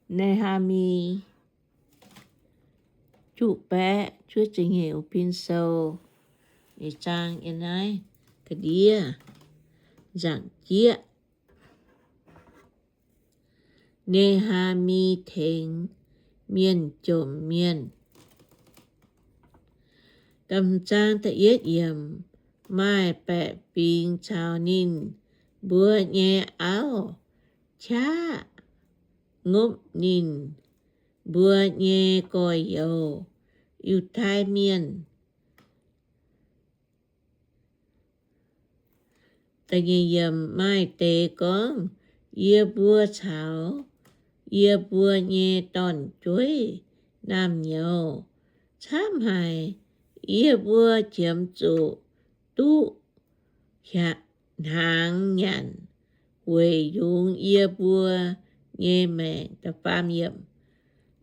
Ne^haa^mi juqv baeqv juov ziepc nyeic, Pin Sou. Nyeic zaang yiem naaiv ga'ndiev nzaangc jieqv. Ne^haa^mi tengx mienh jomc mienh. Da'hmz zaang da'yietv yiemc. Maaih baeqc fingx caux ninh mbuo nyei auv qaqv ngopv ninh mbuo nyei gorx-youz, Yiutai Mienh. Maaih deix gorngv, Yie mbuo caux yie mbuo nyei dorn-jueiv naamh nyouz camv haic. Yie mbuo qiemx zuqc duqv hnaangx nyanc weic yungz yie mbuo nyei maengc.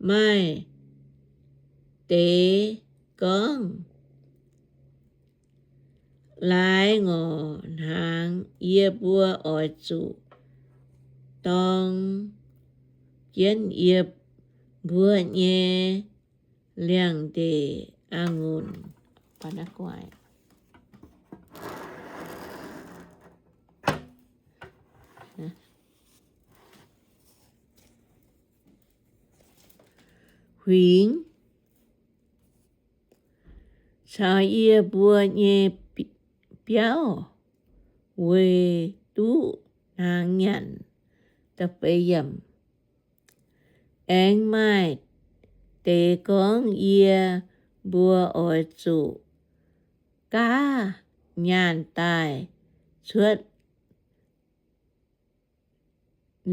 Maaih deix gorngv, Laaix ngorc hnaangx yie mbuo oix zuqc dorng jienv yie mbuo nyei liangx-ndeic a'ngunc huingx caux yie mbuo nyei biauv weic duqv hnaangx nyanc. Aengx maaih deix gorngv, Yie mbuo oix zuqc gaav nyaanh daaih cuotv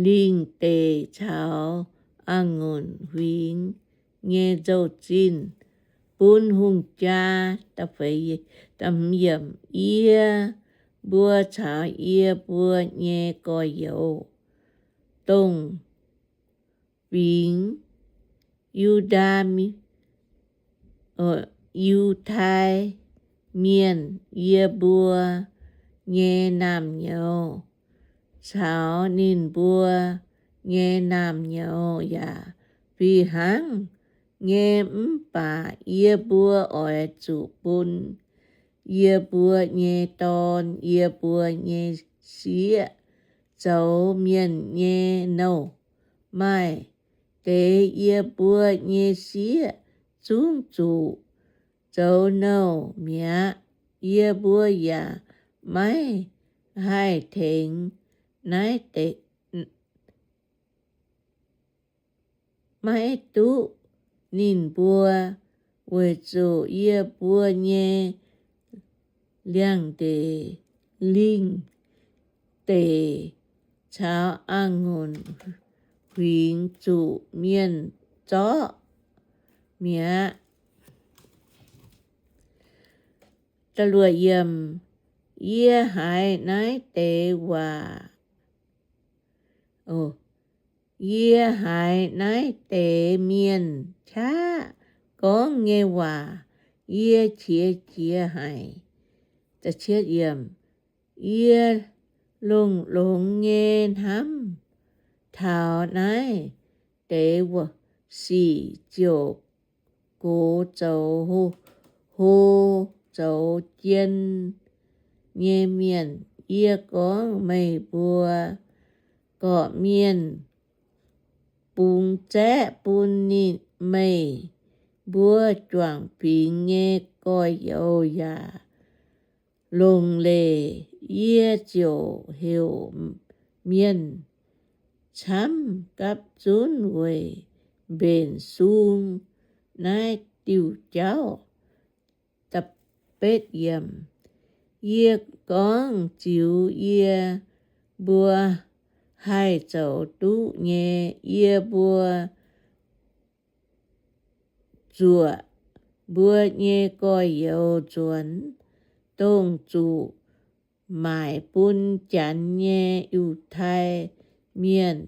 lingh deic caux a'ngunc huingx nyei nzou-zinh bun hungh jaa. Yie mbuo caux yie mbuo nyei gorx-youz, dongh fingx Yu^ndaa, Yiutai Mienh, yie mbuo nyei naamh nyouz caux ninh mbuo nyei naamh nyouz yaac fih hnangv nyei. Mv baac yie mbuo oix zuqc bun yie mbuo nyei dorn, yie mbuo nyei sieqv zoux mienh nyei nouh. Maaih deix yie mbuo nyei sieqv zungv zuqc zoux nouh mi'aqv. Yie mbuo yaac maiv haih tengx naaiv deix, maiv duqv ninh mbuo, weic zuqc yie mbuo nyei liangx-ndeic lingh deic caux a'ngunc huingx zuqc mienh zorqv mi'aqv. Yie haiz naaiv deix waac, yie haiz naaiv deix mienh qaqv gorngv nyei waac, yie qiex jiez haic. Yie longx-longx nyei hnamv taux naaiv deix sic ziouc gox zoux hlo zoux jien nyei mienh. Yie gorngv meih mbuo gorqv-mienh bungx zaeqv bun ninh, meih mbuo juangc fingx nyei gorx-youz yaac longc leiz, yie ziouc heuc mienh camv gapv zunv weic mbenc sung naaiv diuh jauv. Yie gorngv ziux yie mbuo haih zoux duqv nyei. Yie mbuo zuoqc mbuo nyei gorx-youz nzuonx, dongh zuqc maaic bun Janx nyei Yiutai Mienh.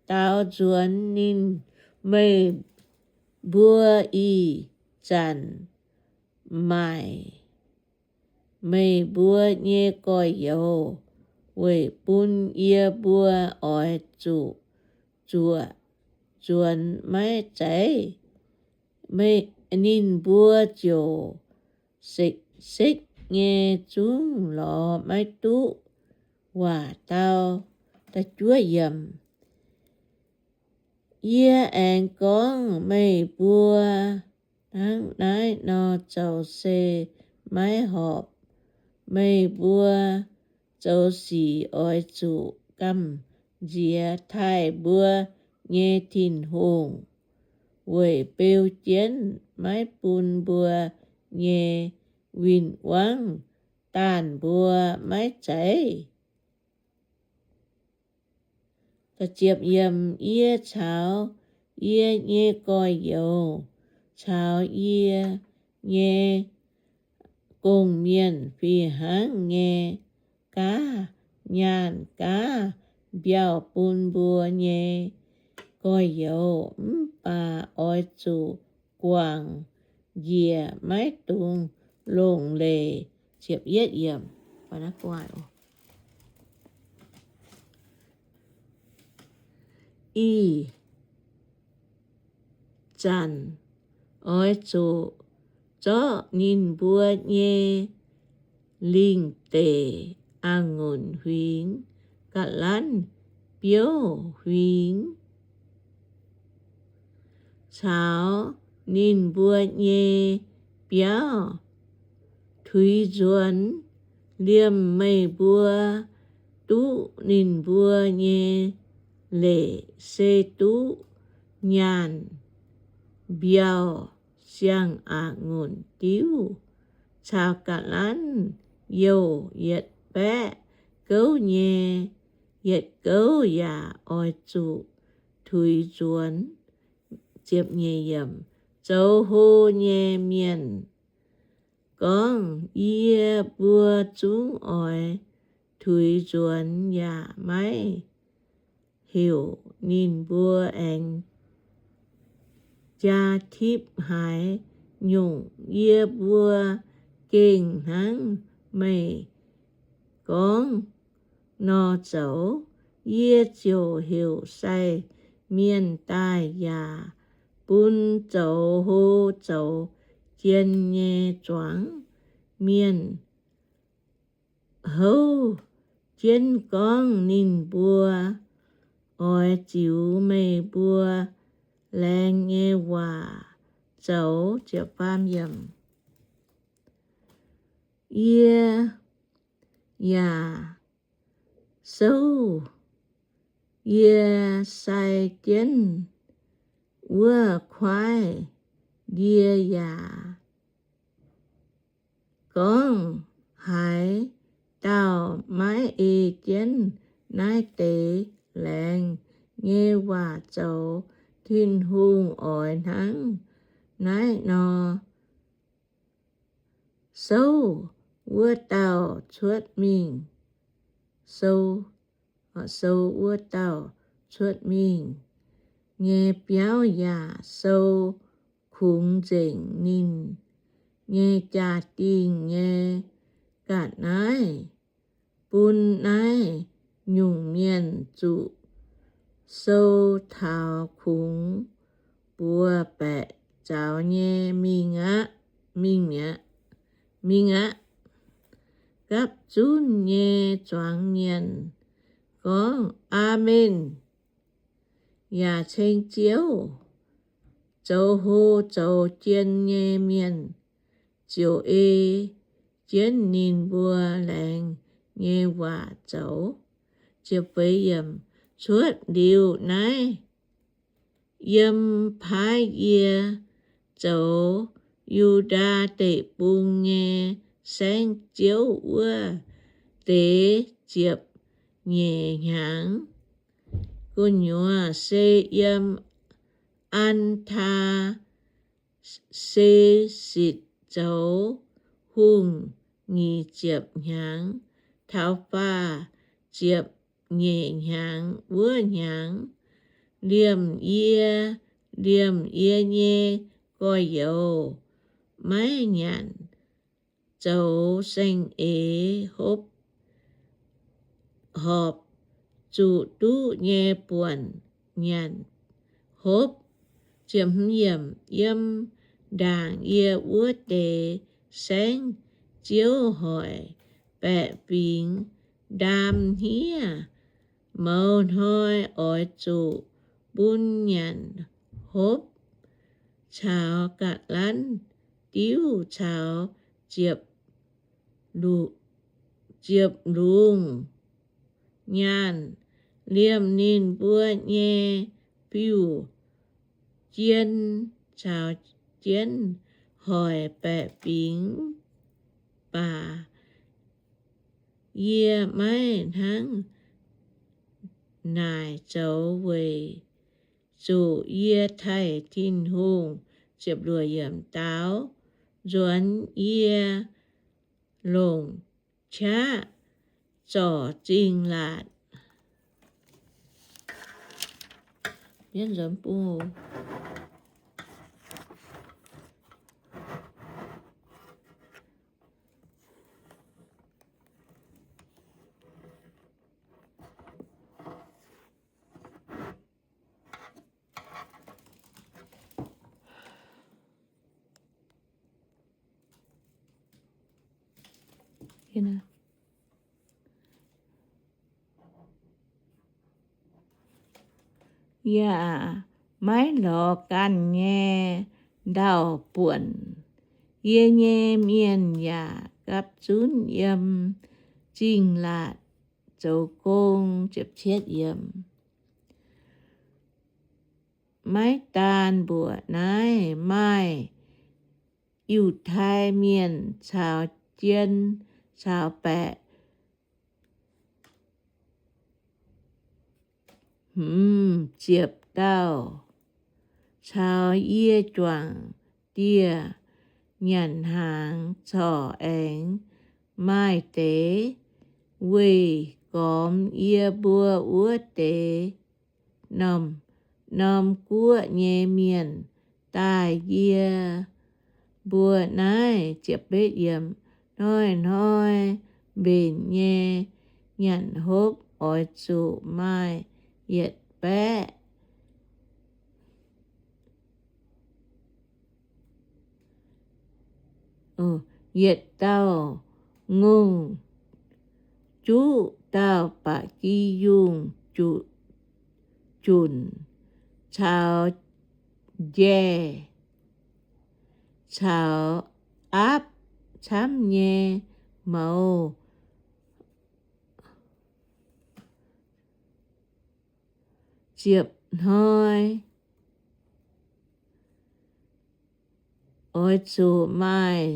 Dau nzuonx ninh, meih mbuo ih zanc maaic meih mbuo nyei gorx-youz, weic bun yie mbuo oix zuqc zuoqc nzuonx maiv zeiz, ninh mbuo ziouc sekv-sekv nyei zungv lorz maiv duqv waac dau. Yie aengx gorngv meih mbuo, hnangv naaiv nor zoux se maiv horpc. Meih mbuo zoux sic oix zuqc gamh nziex taaih mbuo nyei Tin-Hungh weic beu jienv maiv bun mbuo nyei win-wangv daanh mbuo maiv zeiz. Yie caux yie nyei gorx-youz caux yie nyei gong-mienh fih hnangv nyei gaav nyaanh gaav mbiauh bun mbuo nyei gorx-youz, mv baac oix zuqc guangc njiec, maiv dungx longc leiz. Ih zanc oix zuqc zorqv ninh mbuo nyei lingh deic, a'ngunc huingx, ga'lanv biouv huingx, caux ninh mbuo nyei biauv tuix nzuonx. Liemh meih mbuo duqv ninh mbuo nyei leic se duqv nyaanh mbiauh, siang-a'ngunc diuv, caux ga'lanv youh. Yietc baeqv gouv nyei yietc gouv yaac oix zuqc tuix nzuonx. Zoux hlo nyei mienh gorngv, yie mbuo zungv oix tuix nzuonx yaac maiv heuc ninh mbuo aengx jaa tipv haaix nyungc. Yie mbuo gengh hnangv meih gorngv nor zoux. Yie ziouc heuc sai mienh daaih yaac bun zoux hlo zoux jien nyei zuangx mienh houv jienv gorngv, ninh mbuo oix ziux meih mbuo laengz nyei waac zoux. Yie yaac souv yie sai jienv wuov kuaaiv. Yie yaac gorngv, haaix dauh maiv ei jienv naaiv deix laengz nyei waac zoux, Tin-Hungh oix hnangv naaiv nor souv wuov dauh cuotv mingh, sou, sou wuov dauh cuotv mingh nyei biauv yaac sou kungx nzengc ninh nyei jaa-dingh nyei ga'naaiv, bun naaiv nyungc mienh zuqc sou taux kungx buoz-baeqc zaux nyei mingh aqv, mingh mi'aqv, mingh aqv. Gapv zunv nyei zuangx mienh gorngv, Aamen, yaac ceng Ziouv. Zoux hlo zoux jien nyei mienh ziouc ei jienv ninh mbuo laengz nyei waac zoux. Cuotv liuz naaiv, yiem paaiv yie zoux Yu^ndaa Deic-Bung nyei saengv-ziouv wuov deix ziepc nyeic hnyangx gu'nyuoz se yiem An^taa^se^sitc zoux hungh nyic ziepc hnyangx. Taux faah ziepc nyeic hnyangx wuov hnyangx, liemh yie, liemh yie nyei gorx-youz maiv nyanc zoux saeng-eix hopv, horpc zuqc duqv nyei buonc nyanc, hopv. Yiem ndaangc yie wuov deix saengv-ziouv hoic baeqc fingx ndaam hniev. Mouz hnoi oix zuqc bun nyanc hopv caux ga'lanv diuv caux ziepc lungh nyaanh liemh ninh mbuo nyei fiuv-jien caux jienv hoic baeqc fingx. Baac yie maiv hnangv naaic zoux weic zuqc yie taaih Tin-Hungh ziepc luoqc yiemc daaux nzuonx yie longc qaqv zorc zingh laatc. Yie maiv lorz ganh nyei ndau-buonc. Yie nyei mienh yaac gapv zunv yiem zingh laatc zoux gong. Maiv daan mbuoqc naaiv, maaih Yiutai Mienh caux jien caux baeqc hmz ziepc dauh caux yie juangc dieh nyanc hnaangx corc aengx maaih deix weih gormx yie mbuo wuov deix norm-norm guoqv nyei mienh daaih yie mbuo naaiv. Hnoi-hnoi mbenc nyei nyanc hopv oix zuqc maaih yietc baeqv. Yietc dauh ngongh juqv dauh ba'gi yungh junc caux njaih caux aapv camv nyei mouz. Ziepc hnoi oix zuqc maaih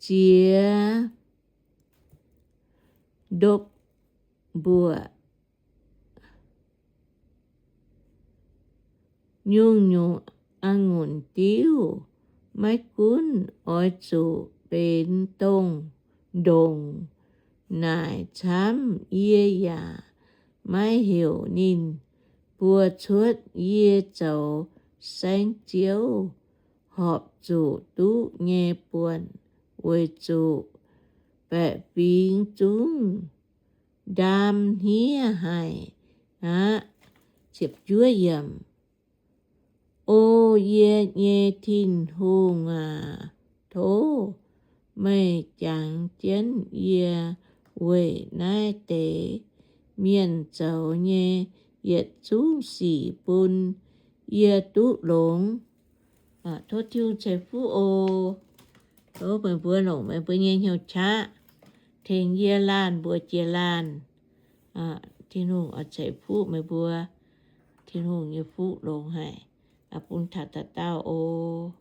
ziex ndopv-mbuoqc nyungc-nyungc a'ngunc diuv. Maiv gunv oix zuqc benx dongh ndongc naaic camv, yie yaac maiv heuc ninh mbuo cuotv. Yie zoux saengv-ziouv horpc zuqc duqv nyei buonc, weic zuqc baeqc fingx zungv ndaam hniev haic aqv. O yie nyei Tin-Hungh aac, tov meih jangx jienv yie weic naaiv deix mienh zoux nyei yietc zungv sic bun yie duqv longx. Tov Tin-Hungh ceix fuqv oc. Tov meih mbuo longc meih mbuo nyei hnyouv qaqv tengx yie laanh mbuox jiex laanh. Tin-Hungh oix ceix fuqv meih mbuo. Tin-Hungh nyei fuqv longx haic. Bun taux dauh dauh oc.